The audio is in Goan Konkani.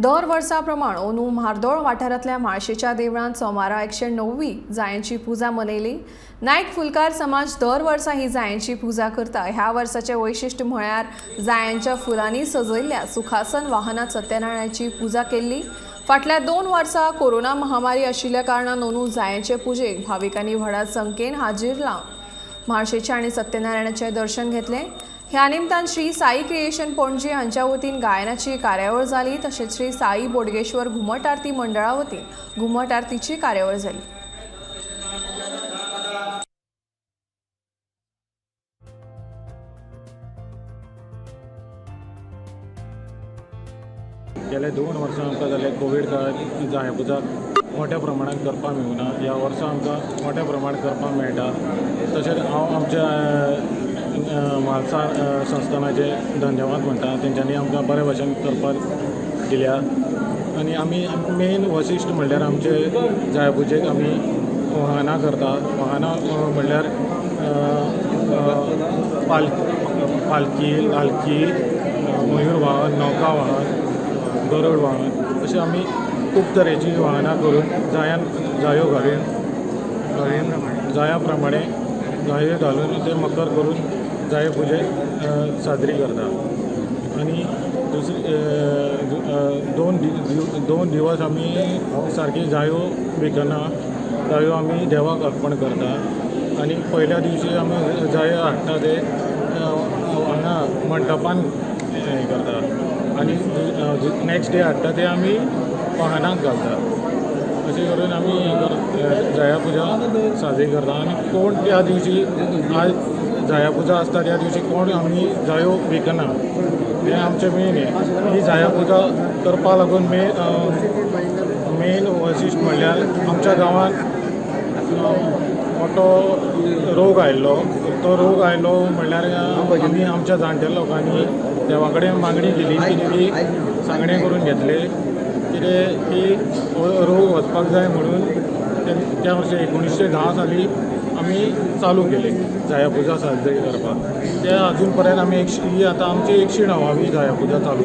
दर वर्सा प्रमाण अंदू म्हार्दोळ वाठारांतल्या म्हाळशेच्या देवळांत सोमारा 109वी जायांची पुजा मनयली. नायक फुलकार समाज दर वर्सा ही जायांची पुजा करता. ह्या वर्साचें वैशिश्ट म्हळ्यार जायांच्या फुलांनी सजयल्ल्या सुखासन वाहनात सत्यनारायणाची पुजा केल्ली. फाटल्या 2 वर्सां कोरोना महामारी आशिल्ल्या कारणान अंदू जायांचे पुजेक भाविकांनी व्हडा संख्येन हाजीर लावन म्हाळशेचें आनी सत्यनारायणाचें दर्शन घेतलें. ह्या निमतान श्री साई क्रिएशन पणजी हांच्या वतीन गायनाची कार्यावळ जाली. तशेंच श्री साई बोडगेश्वर घुमट आरती मंडळा वतीन घुमट आरतीची कार्यावळ जाली. गेले 2 वर्सां आमकां जाले कोवीड काळांत जाय पुजा मोठ्या प्रमाणात करपाक मेळुना. ह्या वर्सा आमकां मोठ्या प्रमाणात करपाक मेळटा. तशेंच हांव आमच्या म्हालसा संस्थानाचे धन्यवाद म्हणटा. तेंच्यांनी आमकां बरे भशेन करपाक दिल्या. आनी आमी मेन वैशिश्ट म्हणल्यार आमचे जाय पुजेक आमी वाहनां करता. वाहनां म्हणल्यार पालकी, लालकी, मयूर वाहन, नौका वाहन, गरुड वाहन अशें आमी खूब तरेची वाहनां करून जायान जायो घालून घालून जाया प्रमाणे जायो घालून ते मकर करून जाय पुजे साजरी करता. आनी दुसरी 2 दिवस आमी सारकी जायो विकना. जायो आमी देवाक अर्पण करता. आनी पयल्या दिवशी आमी जायो हाडटा ते हांगा मंडपान हें करता आनी नॅक्स्ट डे हाडटा ते आमी वाहनाक घालता. अशें करून आमी जाया पुजा साजरी करता. आनी कोण त्या दिवशी आज जाया पुजा आसता त्या दिवशी कोण आमी जायो विकना. हें आमचें मेन हें. ही जाया पुजा करपा लागून मेन वैशिश्ट म्हणल्यार आमच्या गांवांत मोठो रोग आयिल्लो. तो रोग आयलो म्हणल्यार आमी आमच्या जाणट्या लोकांनी देवा कडेन मागणी केली. कितें की सांगणें करून घेतलें कितें की रोग वचपाक जाय म्हणून त्या वर्सा 1910 साली आमी चालू केले जाया पुजा साजरी करपाक. ते अजून पर्यंत आमी ही आतां आमची 109वी जाया पुजा चालू आसा.